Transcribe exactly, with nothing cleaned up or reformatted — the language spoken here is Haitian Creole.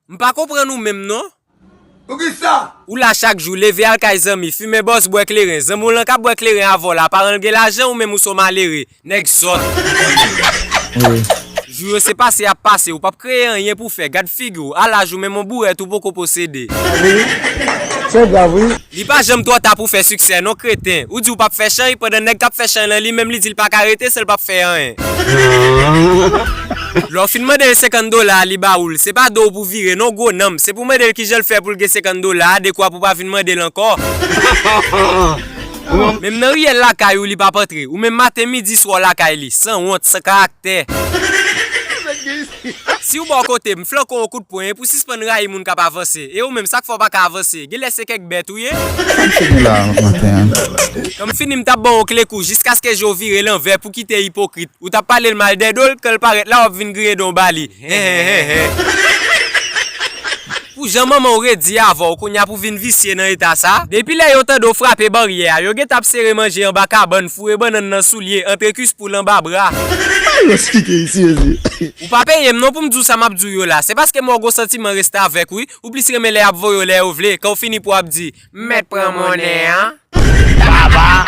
M pa konprann ou menm non. Poukisa? Ou la chak jou, leve al kay zanmi, fimen bòs, bwè kleren. Zanmi w lan k ap bwè kleren avè w la, paran l gen lajan, ou menm ou se yon malere. Nèg sòt. Jou yo se pase y ap pase, ou p ap kreye anyen pou fè. Gad figi w, a laj ou menm yon bourèt ou poko posede. Wi. Se grav, wi. Li pa janm twò ta pou fè siksè, non kreten. Ou di w p ap fè chay, pandan nèg k ap fè chay lan li menm li di l pa ka rete san l p ap fè anyen. Lè w fin mande l senkant dola, li ba ou l. Se pa do w pou vire, non gwo nanm. Se pou mande l kijan l fè pou l gen senkant dola a, dekwa pou pa vin mande l ankò. Menm nan riyèl lakay ou, li p ap antre. Ou menm maten, midi, swa w lakay li. Sanwont, san karaktè. Si w bò kote m, flanke w yon kout pwen, e pou sispann rayi moun k ap avanse. E ou menm, sa k fè w pa ka avanse? Genlè se kèk bèt ou ye? Sa m fini la, maten an. Kan m fini, m t ap ba w yon kle kou jiskaske je w vire lanvè pou kite ipokrit. Ou t ap pale l mal dèyè do l, kan l parèt la, w ap vin griyen don ba li. Hen, hen, hen, hen. Pou jan manman w redi avè w, kounye a pou vin visye nan eta sa. Depi lè yo tande w frape baryè a, yo gentan ap sere manje anba kabann, foure bannann nan soulye, antre kwis poul anba bra. Yo esplike isi, mezi. Ou pa peye m non pou m di w sa m ap di w yo la. Se paske m wè w gon santiman restavèk wi. Ou plis renmen lè y ap voye w lè yo vle. Kan w fini pou w ap di, "M mèt pran monnen an." Baba.